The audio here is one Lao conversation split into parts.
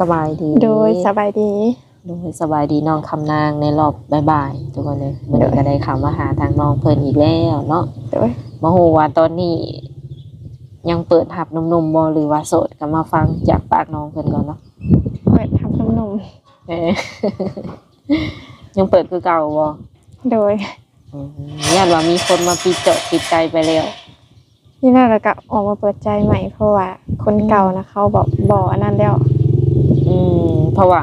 ສະບາຍດີ ໂດຍ ສະບາຍດີ ໂດຍ ສະບາຍດີນ້ອງຄຳນາງໃນຮອບບ່າຍໆ ທຸກຄົນເອີຍ. ມື້ນີ້ ໂດຍ ກໍໄດ້ເຂົ້າມາຫາທາງນ້ອງເພິ່ນອີກແລ້ວເນາະ ໂດຍ ບໍ່ຮູ້ວ່າຕອນນີ້ຍັງເປີດຮັບໜຸ່ມໆບໍ່ ຫຼືວ່າໂສດ? ກໍມາຟັງຈາກປາກນ້ອງເພິ່ນກ່ອນເນາະ. ເປີດຮັບໜຸ່ມໆ ເອີ ຍັງເປີດຄືເກົ່າບໍ່? ໂດຍ ອືມ ຢ້ານວ່າມີຄົນມາປິດເຈາະປິດໃຈໄປແລ້ວ. ນີ້ແຫຼະ ແລ້ວກໍອອກມາເປີດໃຈໃໝ່ ເພາະວ່າຄົນເກົ່ານະ ອືມ ເຂົາແບບບໍ່ອັນນັ້ນແລ້ວ. ອືມ ເພາະວ່າ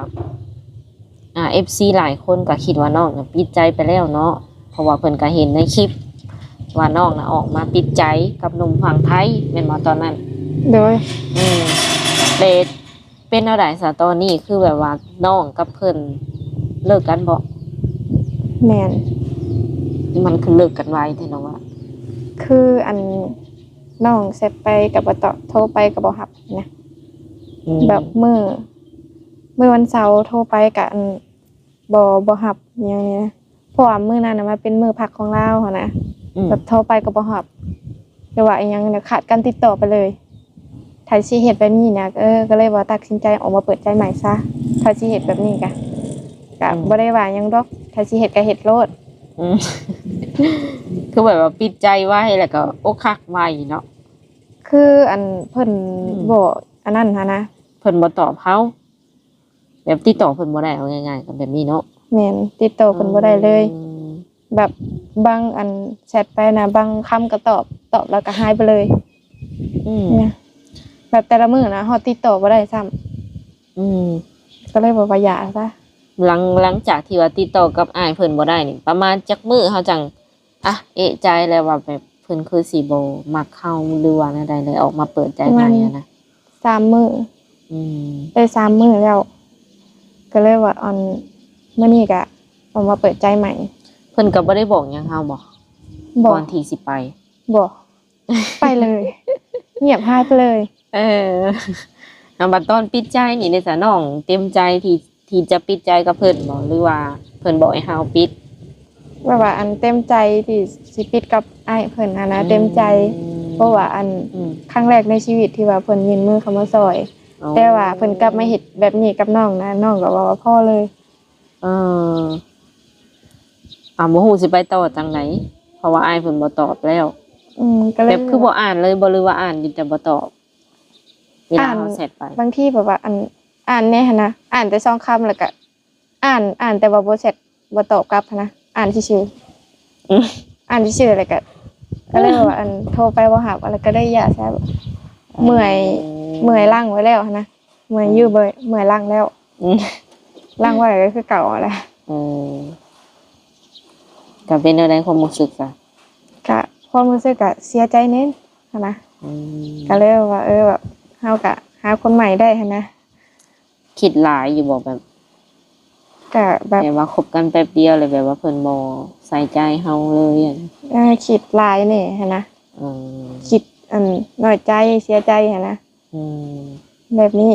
ອ່າ ເອັຟຊີຫຼາຍຄົນກໍຄິດວ່ານ້ອງນະປິດໃຈໄປແລ້ວເນາະ ເພາະວ່າເພິ່ນກໍເຫັນໃນຄລິບວ່ານ້ອງນະອອກມາປິດໃຈກັບໜຸ່ມຝັ່ງໄທ ແມ່ນບໍ່ຕອນນັ້ນ? ໂດຍ ອືມ ແລ້ວ ເປັນແນວໃດຊະຕອນນີ້ ຄືແບບວ່ານ້ອງກັບເພິ່ນເລີກກັນບໍ? ແມ່ນ ມັນຄືເລີກກັນໄວແທ້ນ້ອງວ່າ? ຄືອັນ ນ້ອງແຊັດໄປກໍບໍ່ຕອບ ໂທໄປກໍບໍ່ຮັບນະ ອືມ ແບບມື້ ມື້ວັນເສົາໂທໄປກໍອັນ ບໍ່ ບໍ່ຮັບຫຍັງນີ້ນະ ເພາະວ່າມື້ນັ້ນນະມັນເປັນມື້ພັກຂອງລາວຫັ້ນນະ ອືມ ແບບໂທໄປກໍບໍ່ຮັບ ຫຼືວ່າອີ່ຫຍັງ ຂາດການຕິດຕໍ່ໄປເລີຍ. ຖ້າຊິເຮັດແບບນີ້ນະ ເອີ ກໍເລີຍວ່າຕັດສິນໃຈອອກມາເປີດໃຈໃໝ່ຊະ ຖ້າຊິເຮັດແບບນີ້ກະ ກະ ອືມ ບໍ່ໄດ້ວ່າຫຍັງດອກ ຖ້າຊິເຮັດກໍເຮັດໂລດ. ອືມ ຄືແບບວ່າປິດໃຈໄວ ແລ້ວກໍອົກຫັກໄວເນາະ ຄືອັນເພິ່ນ ອືມ ບໍ່ອັນນັ້ນຫັ້ນນະ ເພິ່ນບໍ່ຕອບເຮົາ. ແບບຕິດຕໍ່ເພິ່ນບໍ່ໄດ້ ເອົາງ່າຍໆກໍແບບນີ້ເນາະ. ແມ່ນ ຕິດຕໍ່ເພິ່ນບໍ່ໄດ້ເລີຍ ອືມ ແບບບາງອັນແຊັດໄປນະ ບາງຄຳກໍຕອບ ຕອບແລ້ວກໍຫາຍໄປເລີຍ ອືມ ນະ ແບບແຕ່ລະມື້ນະ ເຮົາຕິດຕໍ່ບໍ່ໄດ້ຊ້ຳ ອືມ ກໍເລີຍແບບວ່າຢ່າຊະ. ຫຼັງ ຫຼັງຈາກທີ່ວ່າຕິດຕໍ່ກັບອ້າຍເພິ່ນບໍ່ໄດ້ນີ້ ປະມານຈັກມື້ເຮົາຈັ່ງ ອ່ະ ເອະໃຈແລ້ວວ່າແບບເພິ່ນຄືຊິບໍ່ມັກເຮົາ ຫຼືວ່າແນວໃດ ເລີຍອອກມາເປີດໃຈໃໝ່ຫັ້ນນະ? ປະມານສາມມື້ ອືມ ໄດ້ສາມມື້ແລ້ວ ກໍເລີຍວ່າ ອັນ ມື້ນີ້ກະອອກມາເປີດໃຈໃໝ່. ເພິ່ນກໍບໍ່ໄດ້ບອກຫຍັງເຮົາບໍ? ບໍ່ ກ່ອນທີ່ຊິໄປ? ບໍ່ ໄປເລີຍ ງຽບຫາຍໄປເລີຍ. ເອີ ອາ ບັດຕອນປິດໃຈນີ້ເດຊະ ນ້ອງເຕັມໃຈທີ່ ທີ່ຈະປິດໃຈກັບເພິ່ນບໍ ຫຼືວ່າເພິ່ນບອກໃຫ້ເຮົາປິດ? ແບບວ່າອັນເຕັມໃຈທີ່ຊິປິດກັບອ້າຍເພິ່ນຫັ້ນນະ ອືມ ເຕັມໃຈ ເພາະວ່າອັນ ອືມ ຄັ້ງແລກໃນຊີວິດທີ່ວ່າເພິ່ນຍື່ນມືເຂົ້າມາຊ່ອຍ ອໍ ແຕ່ວ່າເພິ່ນກັບມາເຮັດແບບນີ້ກັບນ້ອງນະ ນ້ອງກໍເວົ້າວ່າພໍເລີຍ. ເອີ ອາ ບໍ່ຮູ້ຊິໄປຕໍ່ຈັ່ງໃດ ເພາະວ່າອ້າຍເພິ່ນບໍ່ຕອບແລ້ວ ອືມ ກໍເລີຍ ແບບຄືບໍ່ອ່ານເລີຍບໍ ຫຼືວ່າອ່ານຢູ່ແຕ່ບໍ່ຕອບ? ເວລາເຮົາແຊັດໄປ ບາງທີແບບວ່າ ອັນ ອ່ານແດ່ຫັ້ນນະ ອ່ານແຕ່ສອງຄຳ ແລ້ວກະອ່ານ ອ່ານແຕ່ວ່າບໍ່ແຊັດ ບໍ່ຕອບກັບຫັ້ນນະ ອ່ານຊື່ໆ ອືມ ອ່ານຊື່ໆ ແລ້ວກະ ກໍເລີຍວ່າ ອັນ ໂທໄປບໍ່ຮັບ ແລ້ວກໍເລີຍຢ່າຊະ ເມື່ອຍ ເມື່ອຍຫຼັງໄວ້ແລ້ວຫັ້ນນະ ເມື່ອຍຢູ່ ເມື່ອຍຫຼັງແລ້ວ ອືມ ຫຼັງໄວ້ກໍຄືເກົ່າຫັ້ນແຫຼະ. ເອີ ກໍເປັນແນວໃດຄວາມຮູ້ສຶກກະ? ກະຄວາມຮູ້ສຶກກະເສຍໃຈແດ່ຫັ້ນນະ ອືມ ກໍເລີຍວ່າ ເອີ ແບບເຮົາກະຫາຄົນໃໝ່ໄດ້ຫັ້ນນະ. ຄິດຫຼາຍຢູ່ບໍ່ ແບບ ກະແບບ ແບບວ່າຄົບກັນແປັບດຽວ ແລ້ວແບບວ່າເພິ່ນບໍ່ໃສ່ໃຈເຮົາເລີຍ? ເອີ ຄິດຫຼາຍແດ່ຫັ້ນນະ ອືມ ຄິດ ອັນ ນ້ອຍໃຈ ເສຍໃຈຫັ້ນນະ ອືມ ແບບນີ້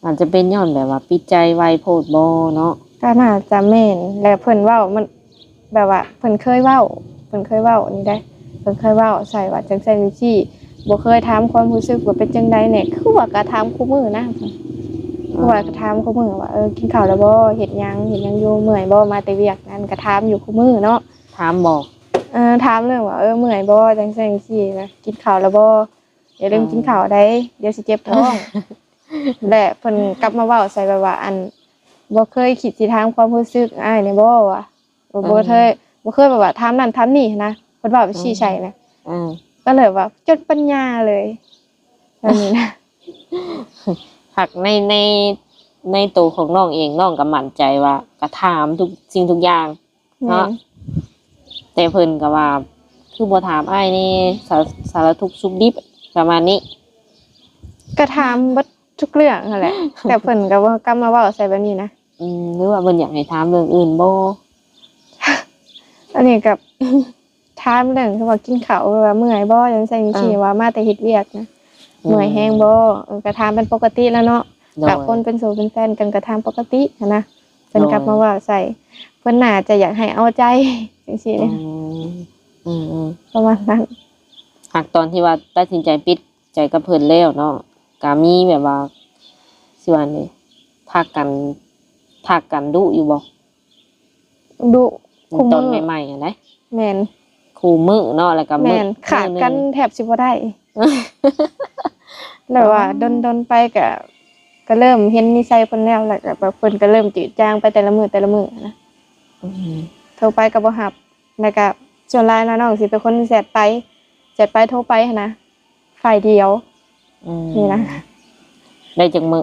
ອາດຈະເປັນຍ້ອນແບບວ່າປິດໃຈໄວໂພດບໍເນາະ? ກໍໜ້າຈະແມ່ນ ແລ້ວເພິ່ນເວົ້າມັນ ແບບວ່າເພິ່ນເຄີຍເວົ້າ ເພິ່ນເຄີຍເວົ້ານີ້ໄດ໋ ເພິ່ນເຄີຍເວົ້າໃສ່ວ່າຈັ່ງຊັ້ນຈັ່ງຊີ້ ບໍ່ເຄີຍຖາມຄວາມຮູ້ສຶກວ່າເປັນຈັ່ງໃດແດ່ ຄືວ່າກະຖາມຄູ່ມື້ນະ ຄືວ່າກະຖາມຄູ່ມື້ວ່າ ເອີ ກິນເຂົ້າແລ້ວບໍ່? ເຮັດຫຍັງ ເຮັດຫຍັງຢູ່? ເມື່ອຍບໍ່? ມາແຕ່ວຽກນັ້ນ ກະຖາມຢູ່ຄູ່ມື້ເນາະ. ຖາມບໍ່? ເອີ ຖາມເລື່ອງວ່າ ເອີ ເມື່ອຍບໍ່? ຈັ່ງຊັ້ນຈັ່ງຊີ້ນະ ກິນເຂົ້າແລ້ວບໍ່? ຢ່າລືມກິນເຂົ້າໄດ໋ ດຽວຊິເຈັບທ້ອງ. ແລະເພິ່ນກັບມາເວົ້າໃສ່ແບບວ່າ ອັນ ບໍ່ເຄີຍຄິດຊິຖາມຄວາມຮູ້ສຶກອ້າຍແດ່ບໍ່ ວ່າ ບໍ່ເຄີຍ ບໍ່ເຄີຍແບບວ່າຖາມນັ້ນຖາມນີ້ຫັ້ນນະ ເພິ່ນເວົ້າແບບຊີ້ໃສ່ນະ ກໍເລີຍວ່າຈົນປັນຍາເລີຍ ແບບນີ້ນະ. ຫາກໃນ ໃນ ໃນໂຕຂອງນ້ອງເອງ ນ້ອງກໍໝັ້ນໃຈວ່າກໍຖາມທຸກສິ່ງທຸກຢ່າງ ແມ່ນ ເນາະ ແຕ່ເພິ່ນກໍວ່າ ຄືບໍ່ຖາມອ້າຍແດ່ ສາ ສາລະທຸກສຸກດິບ ປະມານນີ້. ກໍຖາມເບິດທຸກເລື່ອງຫັ້ນແຫຼະ ແຕ່ເພິ່ນກໍບໍ່ກັບມາເວົ້າໃສ່ແບບນີ້ນະ. ອືມ ຫຼືວ່າເພິ່ນຢາກໃຫ້ຖາມເລື່ອງອື່ນບໍ່? ອັນນີ້ກໍຖາມເລື່ອງທີ່ວ່າກິນເຂົ້າ ຫຼືວ່າເມື່ອຍບໍ່ ຈັ່ງຊັ້ນຈັ່ງຊີ້ ວ່າມາແຕ່ເຮັດວຽກນະ ເມື່ອຍແຮງບໍ່? ເອີ ກໍຖາມເປັນປົກກະຕິແລ້ວເນາະ ແບບຄົນເປັນໂສເປັນແຟນກັນກໍຖາມປົກກະຕິຫັ້ນນະ. ເພິ່ນກັບມາເວົ້າໃສ່ ເພິ່ນໜ້າຈະຢາກໃຫ້ເອົາໃຈ ຈັ່ງຊີ້ນະ. ອືມ ອືມໆ ປະມານນັ້ນ. ຫາກຕອນທີ່ວ່າຕັດສິນໃຈປິດໃຈກັບເພິ່ນແລ້ວເນາະ ກະມີແບບວ່າ ຊິວ່ານີ້ ທັກກັນ ທັກກັນດຸຢູ່ບໍ່? ດຸ ຄູ່ມື້ ຕອນໃໝ່ໆຫັ້ນໃດ໋. ແມ່ນ ຄູ່ມື້ເນາະ ແລ້ວກໍມື້ ແມ່ນ ຂາດກັນ ມື້ໜຶ່ງ ແທບຊິບໍ່ໄດ້ ແບບວ່າດົນໆໄປກໍ ກໍເລີ່ມເຫັນນິໄສເພິ່ນແລ້ວ ແລ້ວກໍແບບເພິ່ນກໍເລີ່ມຈືດຈາງໄປແຕ່ລະມື້ ແຕ່ລະມື້ນະ. ອືມ ໂທໄປກໍບໍ່ຮັບ ແລ້ວກໍສ່ວນຫຼາຍນະ ນ້ອງຊິເປັນຄົນແຊັດໄປ ແຊັດໄປ ໂທໄປຫັ້ນນະ ຝ່າຍດຽວ. ອືມ ນີ້ນະ ໄດ້ຈັກມື້?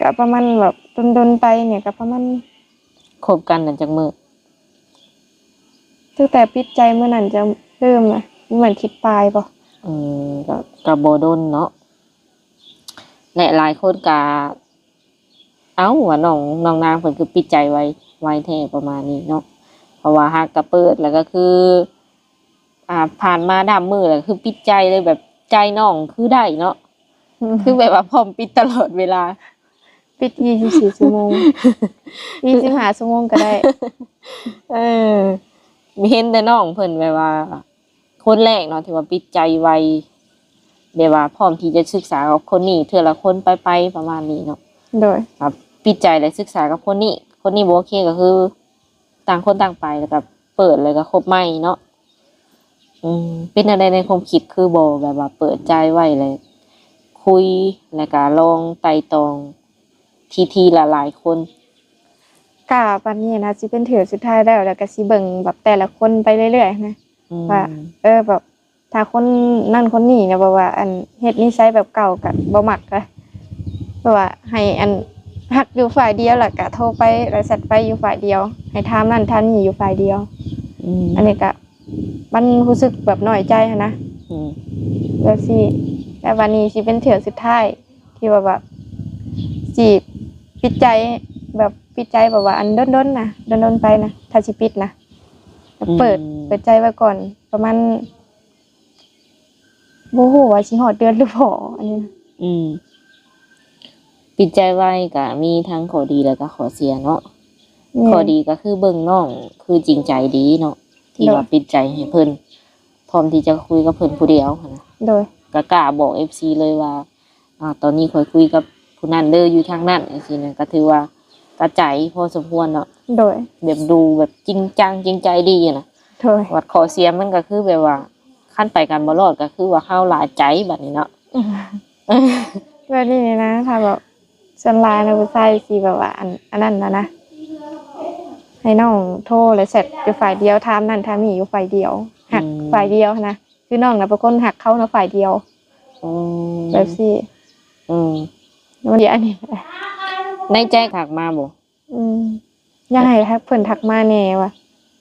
ກໍປະມານແບບດົນໆໄປນີ້ ກໍປະມານ ຄົບກັນນັ້ນຈັກມື້? ຕັ້ງແຕ່ປິດໃຈມື້ນັ້ນຈະເລີ່ມນະ ປະມານທິດປາຍບໍ່? ອືມ ກໍ ກໍບໍ່ດົນເນາະ ແລະ ຫຼາຍຄົນກໍ ເອົ້າ ວ່ານ້ອງ ນ້ອງນາງເພິ່ນຄືປິດໃຈໄວ ໄວແທ້ ປະມານນີ້ເນາະ ເພາະວ່າຫາກະເປີດ ແລ້ວກໍຄື ອ່າ ຜ່ານມາດຳມື້ ແລ້ວຄືປິດໃຈເລີຍ ແບບໃຈນ້ອງຄືໄດ້ເນາະ ອືມ ຄືແບບວ່າພ້ອມປິດຕະຫຼອດເວລາ ປິດ ຊາວສີ່ ຊົ່ວໂມງ ຊາວຫ້າ ຊົ່ວໂມງກໍໄດ້. ເອີ ເຫັນແຕ່ນ້ອງເພິ່ນແບບວ່າ ຄົນແລກເນາະ ທີ່ວ່າປິດໃຈໄວ ແບບວ່າພ້ອມທີ່ຈະສຶກສາກັບຄົນນີ້ ເທື່ອລະຄົນໄປໆ ປະມານນີ້ເນາະ. ໂດຍ ອ່າ ປິດໃຈແລ້ວສຶກສາກັບຄົນນີ້ ຄົນນີ້ບໍ່ໂອເຄກໍຄືຕ່າງຄົນຕ່າງໄປ ແລ້ວກໍເປີດ ແລ້ວກໍຄົບໃໝ່ເນາະ. ອືມ ເປັນແນວໃດໃນຄວາມຄິດ ຄືບໍ່ແບບວ່າເປີດໃຈໄວ້ ແລ້ວຄຸຍ ແລ້ວກໍລອງໄຕ່ຕອງ ທີໆ ຫຼາຍໆຄົນ? ກະບັດນີ້ນະ ຊິເປັນເທື່ອສຸດທ້າຍແລ້ວ ແລ້ວກະຊິເບິ່ງແບບແຕ່ລະຄົນໄປເລື້ອຍໆນະ ອືມ ວ່າ ເອີ ແບບຖ້າຄົນນັ້ນຄົນນີ້ນະ ແບບວ່າ ອັນ ເຮັດນິໄສແບບເກົ່າກະບໍ່ມັກນະ ແບບວ່າໃຫ້ ອັນ ຮັກຢູ່ຝ່າຍດຽວ ແລ້ວກະໂທໄປ ແລ້ວແຊັດໄປຢູ່ຝ່າຍດຽວ ໃຫ້ຖາມນັ້ນຖາມນີ້ຢູ່ຝ່າຍດຽວ. ອືມ ອັນນີ້ກະ ມັນຮູ້ສຶກແບບນ້ອຍໃຈຫັ້ນນະ ອືມ ແບບຊີ້ ແຕ່ບາດນີ້ຊິເປັນເທື່ອສຸດທ້າຍທີ່ວ່າແບບຊິປິດໃຈ ແບບປິດໃຈແບບວ່າອັນດົນໆນະ ດົນໆໄປນະ ຖ້າຊິປິດນະ ອືມ ເປີດ ເປີດໃຈໄວ້ກ່ອນ ປະມານ ບໍ່ຮູ້ວ່າຊິຮອດເດືອນຫຼືບໍ່ ອັນນີ້ນະ. ອືມ ປິດໃຈໄວກໍມີທັງຂໍ້ດີ ແລ້ວກໍຂໍ້ເສຍເນາະ. ແມ່ນ ຂໍ້ດີກໍຄືເບິ່ງນ້ອງຄືຈິງໃຈດີເນາະ ທີ່ ໂດຍ ວ່າປິດໃຈໃຫ້ເພິ່ນ ພ້ອມທີ່ຈະຄຸຍກັບເພິ່ນຜູ້ດຽວຫັ້ນນະ. ໂດຍ ກໍກ້າບອກເອັຟຊີເລີຍວ່າ ອ່າ ຕອນນີ້ຂ້ອຍຄຸຍກັບຜູ້ນັ້ນເດີ ຢູ່ທາງນັ້ນ ຈັ່ງຊີ້ນະ ກໍຖືວ່າກະໃຈພໍສົມຄວນເນາະ. ໂດຍ ແບບດູແບບຈິງຈັງຈິງໃຈດີນະ. ໂດຍ ບັດຂໍ້ເສຍມັນກໍຄືແບບວ່າ ຄັນໄປກັນບໍ່ລອດກໍຄືວ່າເຮົາຫຼາຍໃຈບັດນີ້ເນາະ. ແບບນີ້ນີ້ນະ ຖ້າແບບສ່ວນຫຼາຍນະ ຜູ້ຊາຍຊິແບບວ່າ ອັນ ອັນນັ້ນນະນະ ໃຫ້ນ້ອງໂທ ແລ້ວແຊັດຢູ່ຝ່າຍດຽວ ຖາມນັ້ນຖາມນີ້ຢູ່ຝ່າຍດຽວ ຮັກ ອືມ ຝ່າຍດຽວຫັ້ນນະ ຄືນ້ອງນະເປັນຄົນຮັກເຂົານະຝ່າຍດຽວ. ອືມ ແບບຊີ້ ອືມ ມັນ ອັນນີ້ ໃນໃຈທັກມາບໍ່? ອືມ ຢາກໃຫ້ທັກ ເພິ່ນທັກມາແດ່ວ່າ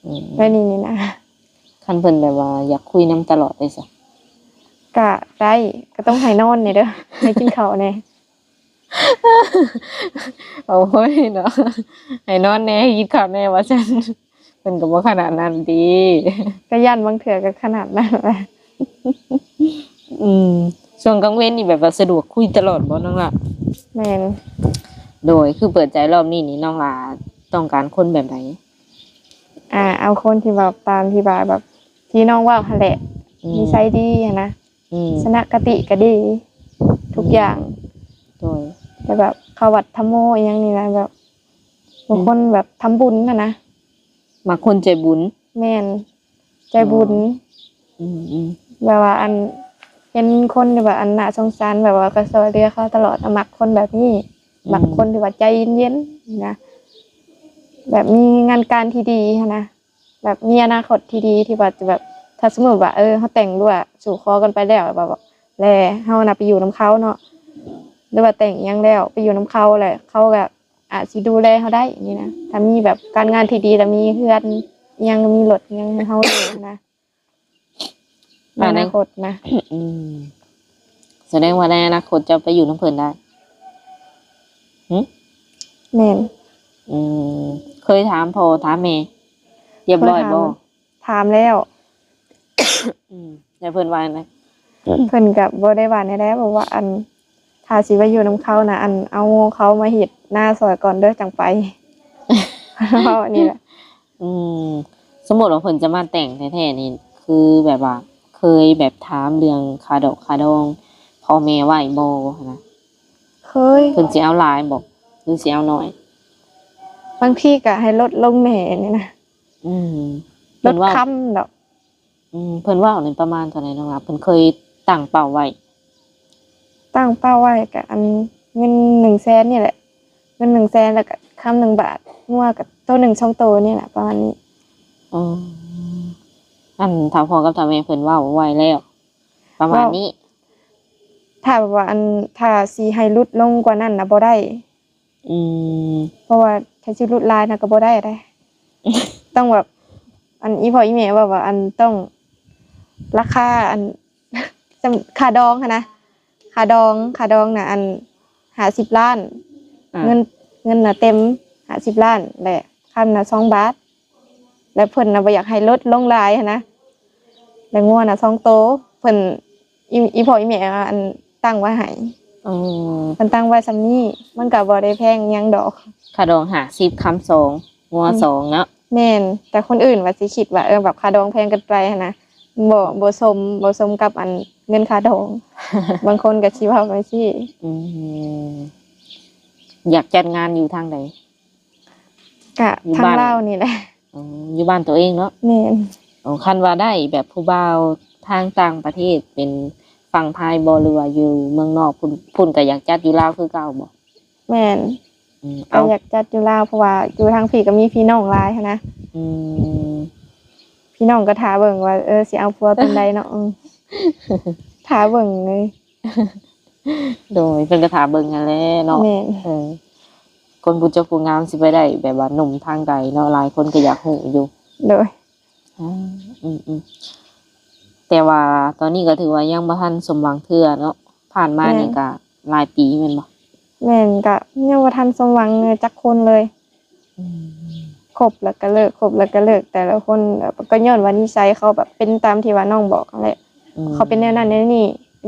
ອືມ ແບບນີ້ນີ້ນະ. ຄັນເພິ່ນແບບວ່າຢາກຄຸຍນຳຕະຫຼອດເດ້ຊະ? ກະໄດ້ ກະຕ້ອງໃຫ້ນອນແດ່ເດີ ໃຫ້ກິນເຂົ້າແດ່. ໂອ້ຍເນາະ ໃຫ້ນອນແດ່ ໃຫ້ກິນເຂົ້າແດ່ວ່າຊັ້ນ. ເພິ່ນກໍບໍ່ຂະໜາດນັ້ນຕິ ກໍຢ້ານບາງເທື່ອກໍຂະໜາດນັ້ນແຫຼະ. ອືມ ຊ່ວງກາງເວັນນີ້ແບບວ່າສະດວກຄຸຍຕະຫຼອດບໍ່ນ້ອງຫຼ້າ? ແມ່ນ. ໂດຍ ຄືເປີດໃຈລອບນີ້ນີ້ ນ້ອງຫຼ້າຕ້ອງການຄົນແບບໃດ? ອ່າ ເອົາຄົນທີ່ແບບຕາມທີ່ວ່າແບບທີ່ນ້ອງເວົ້າຫັ້ນແຫຼະ ອືມ ນິໄສດີຫັ້ນນະ ອືມ ທັດສະນະຄະຕິກໍດີ ທຸກ ອືມ ຢ່າງ. ໂດຍ ແລ້ວແບບເຂົ້າວັດທຳໂມອີ່ຫຍັງນີ້ນະ ແບບ ອືມ ບາງຄົນແບບທຳບຸນຫັ້ນນະ ມັກຄົນໃຈບຸນ. ແມ່ນ ໃຈບຸນ. ອໍ ອືມໆ ແບບວ່າ ອັນ ເຫັນຄົນທີ່ແບບ ອັນ ໜ້າສົງສານ ແບບວ່າກໍຊ່ວຍເຫຼືອເຂົາຕະຫຼອດ ມັກຄົນແບບນີ້ ອືມ ມັກຄົນທີ່ວ່າໃຈເຢັນໆນະ ແບບມີງານການທີ່ດີຫັ້ນນະ ແບບມີອະນາຄົດທີ່ດີ ທີ່ວ່າຈະແບບ ຖ້າສົມມຸດວ່າ ເອີ ເຮົາແຕ່ງ ຫຼືວ່າສູ່ຂໍກັນໄປແລ້ວ ແບບວ່າ ແລະເຮົານະໄປຢູ່ນຳເຂົາເນາະ ຫຼືວ່າແຕ່ງອີ່ຫຍັງແລ້ວ ໄປຢູ່ນຳເຂົາ ແລະເຂົາກໍ ອາດຊິດູແລເຮົາໄດ້ນີ້ນະ ຖ້າມີແບບການງານທີ່ດີ ແລ້ວມີເຮືອນອີ່ຫຍັງ ມີລົດອີ່ຫຍັງໃຫ້ເຮົາຢູ່ນະ ໃນອະນາຄົດນະ. ອືມ ສະແດງວ່າໃນອະນາຄົດເຈົ້າໄປຢູ່ນຳເພິ່ນໄດ້? ຫື? ແມ່ນ. ອືມ ເຄີຍຖາມພໍ່ຖາມແມ່ຮຽບຮ້ອຍບໍ່? ເຄີຍຖາມ ຖາມແລ້ວ. ອືມ ແລ້ວເພິ່ນວ່າແນວໃດ? ເພິ່ນກໍບໍ່ໄດ້ວ່າແນວໃດ ເພາະວ່າ ອັນ ຖ້າຊິໄປຢູ່ນຳເຂົານະ ອັນ ເອົາເຂົາມາເຮັດນາຊ່ອຍກ່ອນເດີ ຈັ່ງໄປ ເວົ້າອັນນີ້ແຫຼະ. ອືມ ສົມມຸດວ່າເພິ່ນຈະມາແຕ່ງແທ້ໆນີ້ ຄືແບບວ່າເຄີຍແບບຖາມເລື່ອງຄ່າດອກຄ່າດອງພໍ່ແມ່ໄວ້ບໍ່ຫັ້ນນະ? ເ ເຄີຍ ເພິ່ນຊິເອົາຫຼາຍບໍ່ ຫຼືຊິເອົາໜ້ອຍ? ບາງທີກໍໃຫ້ລົດລົງແດ່ນີ້ນະ. ອືມ ລົດຄຳດອກ. ອືມ ເພິ່ນເວົ້ານີ້ປະມານເທົ່າໃດນ້ອງລາ? ເພິ່ນເຄີຍຕັ້ງເປົ້າໄວ້? ຕັ້ງເປົ້າໄວ້ກໍອັນເງິນໜຶ່ງແສນນີ້ແຫຼະ ເງິນໜຶ່ງແສນ ແລ້ວກໍຄຳໜຶ່ງບາດ ງົວກໍໂຕໜຶ່ງສອງໂຕນີ້ແຫຼະ ປະມານນີ້. ອໍ ອັນຖ້າພໍ່ກັບຖ້າແມ່ເພິ່ນເວົ້າໄວ້ແລ້ວປະມານນີ້ ເວົ້າ ຖ້າແບບວ່າອັນ ຖ້າຊິໃຫ້ຫຼຸດລົງກວ່ານັ້ນນະບໍ່ໄດ້. ອືມ ເພາະວ່າຖ້າຊິຫຼຸດຫຼາຍນະກໍບໍ່ໄດ້ເດ້ ຕ້ອງແບບ ອັນອີ່ພໍ່ອີ່ແມ່ເວົ້າວ່າ ອັນຕ້ອງລາຄາ ອັນ ສ່ຳ ຄ່າດອງຫັ້ນນະ ຄ່າດອງ ຄ່າດອງນະ ອັນ ຫ້າສິບລ້ານ ອ່າ ເງິນ ເງິນນະເຕັມຫ້າສິບລ້ານ ແລະ ຄຳນະສອງບາດ ແລະ ເພິ່ນນະບໍ່ຢາກໃຫ້ລົດລົງຫຼາຍຫັ້ນນະ ແລະ ງົວນະສອງໂຕ ເພິ່ນ ອີ່ ອີ່ພໍ່ອີ່ແມ່ ອັນ ຕັ້ງໄວ້ໃຫ້. ອໍ ເພິ່ນຕັ້ງໄວ້ສ່ຳນີ້ ມັນກໍບໍ່ໄດ້ແພງຫຍັງດອກ. ຄ່າດອງຫ້າສິບ ຄຳສອງ ງົວ ອືມ ສອງເນາະ. ແມ່ນ ແຕ່ຄົນອື່ນວ່າຊິຄິດວ່າ ເອີ ແບບຄ່າດອງແພງເກີນໄປຫັ້ນນະ ບໍ່ ບໍ່ສົມ ບໍ່ສົມກັບອັນເງິນຄ່າດອງ ບາງຄົນກໍຊິເວົ້າໄປຊີ້. ອືມ ຢາກຈັດງານຢູ່ທາງໃດ? ກະ ຢູ່ ທາງບ້ານ ລາວນີ້ແຫຼະ. ອໍ ຢູ່ບ້ານໂຕເອງເນາະ. ແມ່ນ. ອໍ ຄັນວ່າໄດ້ແບບຜູ້ບ່າວທາງຕ່າງປະເທດ ເປັນຝັ່ງໄທບໍ ຫຼືວ່າຢູ່ເມືອງນອກພຸ້ນ ພຸ້ນກໍຢາກຈັດຢູ່ລາວຄືເກົ່າບໍ? ແມ່ນ. ອືມ ກໍຢາກຈັດຢູ່ລາວ ເພາະວ່າຢູ່ທາງພີ້ກໍມີພີ່ນ້ອງຫຼາຍຫັ້ນນະ. ອືມ ພີ່ນ້ອງກໍຖ້າເບິ່ງວ່າ ເອີ ຊິເອົາຜົວຕອນໃດເນາະ. ອືມ ຖ້າເບິ່ງເລີຍ. ໂດຍ ເພິ່ນກໍຖ້າເບິ່ງຫັ້ນແຫຼະເນາະ. ແມ່ນ. ເອີ ຄົນຜູ້ຈົບຜູ້ງາມຊິໄປໄດ້ແບບວ່າໜຸ່ມທາງໃດເນາະ ຫຼາຍຄົນກໍຢາກຮູ້ຢູ່. ໂດຍ. ອືມ ອືມ ອືມ ແຕ່ວ່າຕອນນີ້ກໍຖືວ່າຍັງບໍ່ທັນສົມຫວັງເທື່ອເນາະ ຜ່ານມານີ້ ແມ່ນ ກໍຫຼາຍປີແມ່ນບໍ່? ແມ່ນ ກໍຍັງບໍ່ທັນສົມຫວັງຈັກຄົນເລີຍ. ອືມ ຄົບແລ້ວກໍເລີກ ຄົບແລ້ວກໍເລີກ ແຕ່ລະຄົນ ແບບ ກໍຍ້ອນວ່ານິໄສເຂົາແບບເປັນຕາມທີ່ວ່ານ້ອງບອກຫັ້ນແຫຼະ. ອືມ ເຂົາເປັນແນວນັ້ນແນວນີ້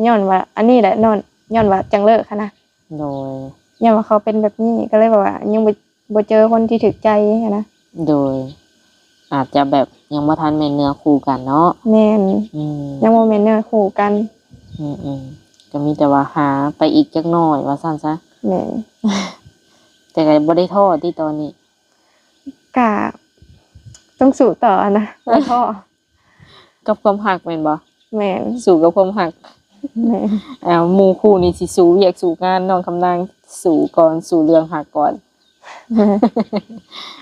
ຍ້ອນວ່າອັນນີ້ແຫຼະ ຍ້ອນ ຍ້ອນວ່າຈັ່ງເລີກຫັ້ນນະ. ໂດຍ. ຍ້ອນວ່າເຂົາເປັນແບບນີ້ ກໍເລີຍແບບວ່າຍັງບໍ່ ບໍ່ເຈີຄົນທີ່ຖືກໃຈຫັ້ນນະ. ໂດຍ. ອາດຈະແບບຍັງບໍ່ທັນແມ່ນເນື້ອຄູ່ກັນເນາະ. ແມ່ນ. ອືມ ຍັງບໍ່ແມ່ນເນື້ອຄູ່ກັນ. ອືມໆ ກໍມີແຕ່ວ່າຫາໄປອີກຈັກໜ້ອຍວ່າຊັ້ນຊະ. ແມ່ນ. ແຕ່ກໍບໍ່ໄດ້ທໍ້ຕິຕອນນີ້? ກະຕ້ອງສູ້ຕໍ່ຫັ້ນນະ ບໍ່ທໍ້. ກັບຄວາມຮັກແມ່ນບໍ່? ແມ່ນ. ສູ້ກັບຄວາມຮັກ. ແມ່ນ. ເອົາ ໝູ່ຄູ່ນີ້ຊິສູ້ວຽກສູ້ງານ ນ້ອງຄຳນາງສູ້ກ່ອນ ສູ້ເລື່ອງຮັກກ່ອນ. ແມ່ນ.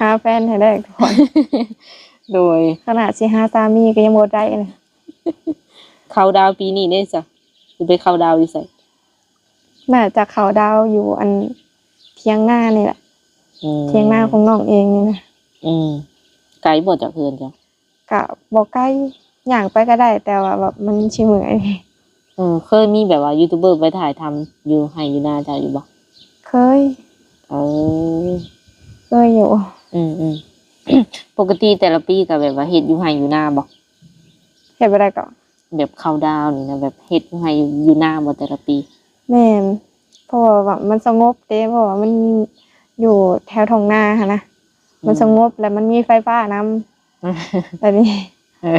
ຫາແຟນໃຫ້ໄດ້ກ່ອນ. ໂດຍ. ຂະໜາດຊິຫາສາມີກໍຍັງບໍ່ໄດ້ເລີຍ. ເຂົ້າດາວປີນີ້ເດ້ຊະ ຊິໄປເຂົ້າດາວຢູ່ໃສ? ໜ້າຈະເຂົ້າດາວຢູ່ອັນຖຽງນານີ້ແຫຼະ. ອືມ ຖຽງນາຂອງນ້ອງເອງນີ້ນະ. ອືມ ໄກບໍ່ຈາກເຮືອນເຈົ້າ? ກະບໍ່ໄກ ຍ່າງໄປກໍໄດ້ ແຕ່ວ່າແບບມັນຊິເມື່ອຍ. ເອີ ເຄີຍມີແບບວ່າຢູທູບເບີໄປຖ່າຍທຳຢູ່ໄຮ່ຢູ່ນາເຈົ້າຢູ່ບໍ່? ເຄີຍ. ເອີ ເຄີຍຢູ່. ອືມໆ ປົກກະຕິແຕ່ລະປີກໍແບບວ່າເຮັດຢູ່ໄຮ່ຢູ່ນາບໍ່? ເຮັດບໍ່ໄດ້ກໍ ແບບເຂົ້າດາວນີ້ນະ ແບບເຮັດຢູ່ໄຮ່ຢູ່ນາບໍ່ແຕ່ລະປີ? ແມ່ນ ເພາະວ່າແບບມັນສະຫງົບເດ້ ເພາະວ່າມັນຢູ່ແຖວທົ່ງນາຫັ້ນນະ. ອືມ ມັນສະຫງົບ ແລະ ມັນມີໄຟຟ້ານຳ ແບບນີ້. ເອີ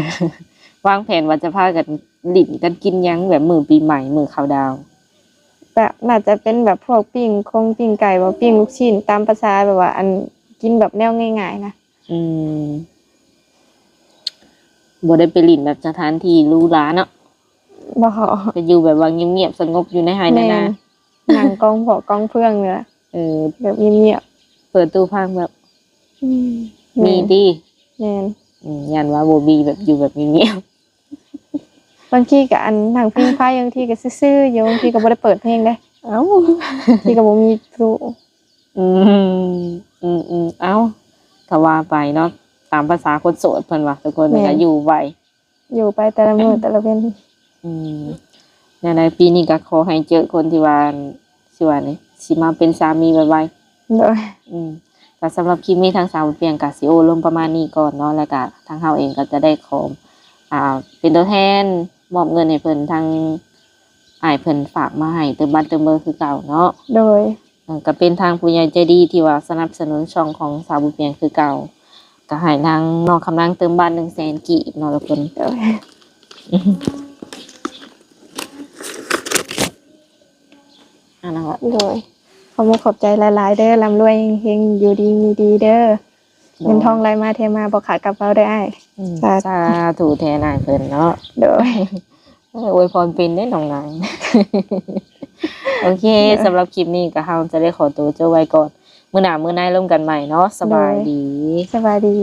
ວາງແຜນວ່າຈະພາກັນຫຼິ້ນກັນກິນຫຍັງ ແບບມື້ປີໃໝ່ ມື້ເຂົ້າດາວ? ແບບໜ້າຈະເປັນແບບພວກປີ້ງຄົງປີ້ງໄກ່ບໍ ປີ້ງລູກຊີ້ນ ຕາມພາສາແບບວ່າ ອັນ ກິນແບບແນວງ່າຍໆນະ. ອືມ ບໍ່ໄດ້ໄປຫຼິ້ນແບບສະຖານທີ່ຫຼູຫຼາເນາະ? ບໍ່. ກໍຢູ່ແບບວ່າງຽບໆ ສະຫງົບຢູ່ໃນໄຮ່ໃນນາ. ແມ່ນ. ນັ່ງກອງເພາະກອງເຟືອງນີ້ລະ. ເອີ ແບບງຽບໆ ເປີດຕູ້ຟັງແບບ ອືມ ມີຕິ? ແມ່ນ. ອືມ ຢ້ານວ່າບໍ່ມີ ແບບຢູ່ແບບງຽບໆ. ບາງທີກໍອັນນັ່ງຜິງໄຟ ບາງທີກໍຊື່ໆຢູ່ ບາງທີກໍບໍ່ໄດ້ເປີດເພງເດ້. ເອົ້າ ບາງທີກໍບໍ່ມີຕູ້. ອືມ ອືມໆ ເອົ້າ ກໍວ່າໄປເນາະ ຕາມພາສາຄົນໂສດເພິ່ນວ່າ ທຸກຄົນ ແມ່ນ ກໍຢູ່ໄວ ຢູ່ໄປແຕ່ລະມື້ແຕ່ລະເວັນ. ອືມ ແນວໃດປີນີ້ກໍຂໍໃຫ້ເຈີຄົນທີ່ວ່າ ຊິວ່າແນວໃດ ຊິມາເປັນສາມີໄວໆ. ໂດຍ. ອືມ ກໍສຳລັບຄລິບນີ້ທາງສາວປຽງກໍຊິໂອ້ລົມປະມານນີ້ກ່ອນເນາະ ແລ້ວກໍທາງເຮົາເອງກໍຈະໄດ້ຂໍ ອ່າ ເປັນຕົວແທນມອບເງິນໃຫ້ເພິ່ນ ທາງອ້າຍເພິ່ນຝາກມາໃຫ້ເຕີມບ້ານເຕີມເບີຄືເກົ່າເນາະ. ໂດຍ. ເອີ ກໍເປັນທາງຜູ້ໃຫຍ່ໃຈດີທີ່ວ່າສະໜັບສະໜູນຊ່ອງຂອງສາວບຸນປຽງຄືເກົ່າ ກໍໃຫ້ທາງນ້ອງຄຳນາງເຕີມບ້ານໜຶ່ງແສນກີບເນາະທຸກຄົນ. ໂດຍ. ອັນນັ້ນລະ. ໂດຍ. ຂອບມຸກຂອບໃຈຫຼາຍໆເດີ້ ລ່ຳລວຍເຮັງໆ ຢູ່ດີມີດີເດີ້ ໂດຍ ເງິນທອງໄຫຼມາເທມາ ບໍ່ຂາດກະເປົາເດີ້ອ້າຍ ອືມ ສາທຸ ສາທຸແທນອ້າຍເພິ່ນເນາະ ໂດຍ ເອີ ອວຍພອນເປັນເດ້ນ້ອງນາງ ໂອເຄ ໂດຍ ສຳລັບຄລິບນີ້ກໍເຮົາຈະໄດ້ຂໍໂຕຈົບໄວ້ກ່ອນ ມື້ໜ້າມື້ໃນລົມກັນໃໝ່ເນາະ ສະບາຍດີ ໂດຍ ສະບາຍດີ.